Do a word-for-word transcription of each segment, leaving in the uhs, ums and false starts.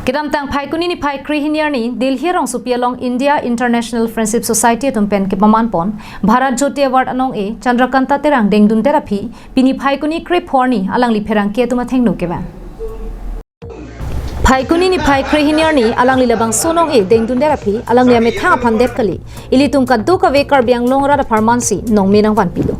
Kedamtang Phaikuni niphai krehini arni Delhi rongsopi along India International Friendship Society atum pen kepaman pon Bharat Jyoti Award anong-e Chandrakanta Terang dengdundet aphi pini Phaikuni krepho arni alangli pherangke atum athengno kevang. Phaikuni niphai krehini arni alangli labangso anong-e dengdundet aphi alangli amethang aphan det kali. Ilitum kadokave Karbi Anglong arat apharman si nongme nangvanpilo.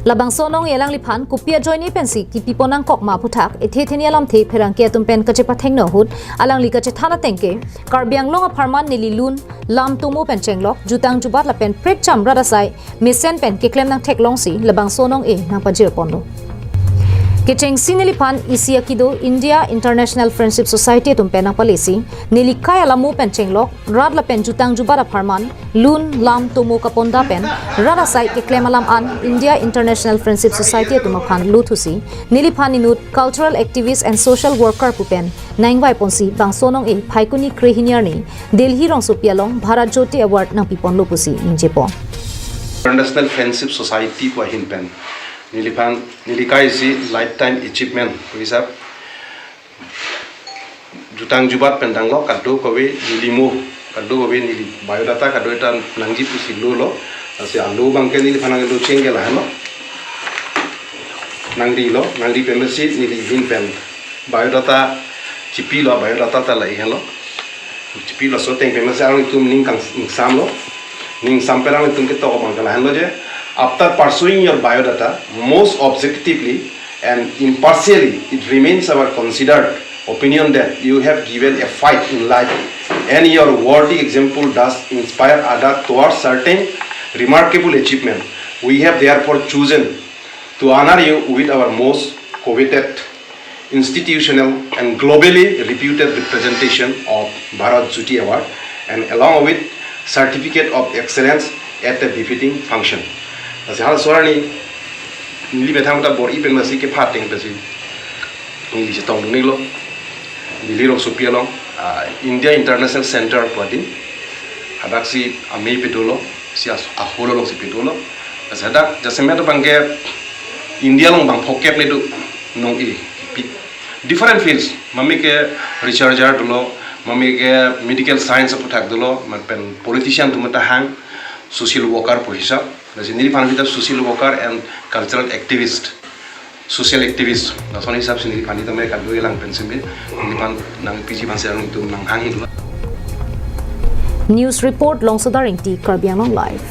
Labangso anong-e alangliphan kopi ajoine pensi kipipon nangkok ma aphuthak ethe theni alamthe pherangke atum pen kachepathengno ahut alangli kachethan ateng ke Karbi Anglong apharman neli lun, lam, tomo pen chenglok, jutang jubat lapen prekjam rat asai mesen pen keklem nangtheklongsi labangso anong-e nangpajir ponlo. Kechengsi neliphan isi akido India International Friendship Society atum pen nangpalesi neli kai alamo pen chenglok, rat lapen jutang jubat apharman lun, lam, tomo kaponda pen rat asai keklem alam an India International Friendship Society atum aphan luthusi neliphan inut cultural activist and social worker pu pen nangvai ponsi bangso anong-e Phaikuni krehini arni Delhi rongsopi along Bharat Jyoti Award nangpiponlo pusi ningje pon. International Friendship Society pu ahin pen neliphan, neli kai isi lifetime achievement pu hisap jutang jubat pen danglok kadokave neli mo, kadokave neli biodata kadokave ta nangji pusi lolo. Lasi alo abangke neliphan nanglo cheng ke lahenlo. Nangri lo, nangri pensi neli ahin pen biodata chipilo, biodata ta la-ihenlo. Chipilo, laso ateng pensi alangtum ning kang, ning samlo. Ning sam pen alangtum ketok abangke lahenlo je, after pursuing your biodata most objectively and impartially, it remains our considered opinion that you have given a fight in life and your worthy example does inspire others towards certain remarkable achievement. We have therefore chosen to honor you with our most coveted institutional and globally reputed representation of Bharat Jyoti Award and along with Certificate of Excellence at a befitting function. Lasi halaso arni neli methang ta bor-i pen masi kepha ateng pensi neli chetongdun-iklo. Delhi rongsopi along, ah, India International Center pu adin. Hadaksi amei pedolo, si as-, aholo alongsi pedolo. Lasi hadak jasemet abangke India along bang phokep le do anong-e pi. Different fields, mami ke researcher dolo, mami ke medical science aphuthak dolo, lapen politician atum ta hang, social worker pu hisap. Lasi neliphan kita social worker and cultural activist, social activist. Lason hisap si neliphan kita me kadu elang pen simi, neliphan nangpiji aphan si alangtum nanghang dolo. News report, Longsodar Ingti, Karbi Anglong Live.